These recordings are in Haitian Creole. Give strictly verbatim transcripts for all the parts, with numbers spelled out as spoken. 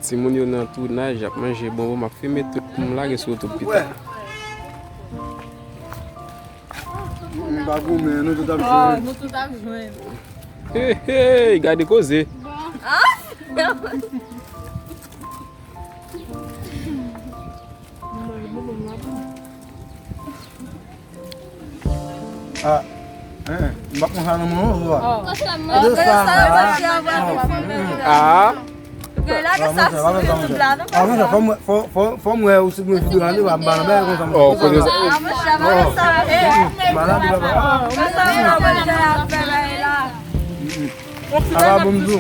Timoun yo nan tounaj, y ap manje bonbon, m ap filme tout pou m lage sou YouTube pita. M pa goumen, nou tout ap jwenn. Nou tout ap jwenn. Hey, hey, gade koze. Ah, hein, m pa konn sa nan mwen non, vwa. Kote sa, mwen? Kote sa, mwen? Ah. Ah, monchè, pa fè sa, monchè. Ah, monchè, fò m, fò, fò, fò m wè ou si mwen figurante, pa m pa nan bagay konsa, monchè. Oh, kote sa? Ah, monchè, pa fè sa. Malad, papa. Apa bon m di w.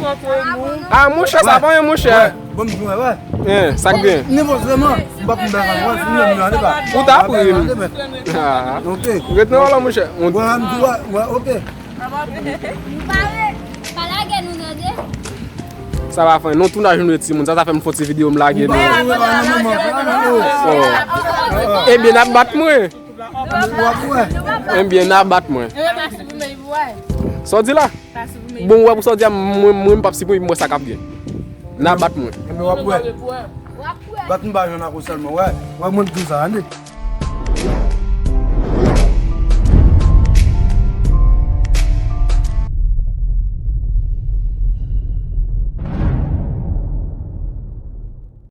Ah, monchè, sa pa yon monchè. Wè, bon m di w, wè. Hein, sa k gen? Nenpòt sèlman, m pa konn bagay, wè, si m nan ale pa. Ou ta pri m. Ah. Ok. Ret nan wòl la, monchè. Wè, m di w, wè, ok. Pa lage nou, tande. Sa pa fè, non, tounaj nou ye, timoun. Sa, sa fè m fè ti videyo, m lage nou. Oh. Ebyen, n ap bat mwen. Ebyen, n ap bat mwen. Sa w di la? Bon, ou wè pou sa w di a, mwen, mwen, m p ap sipoze, mwen, sa k ap gen. N a bat mwen. Ebyen, w ap wè. Bat m pa jwenn akoz sèlman, wè. Wè, mwen, m di w sa, tande.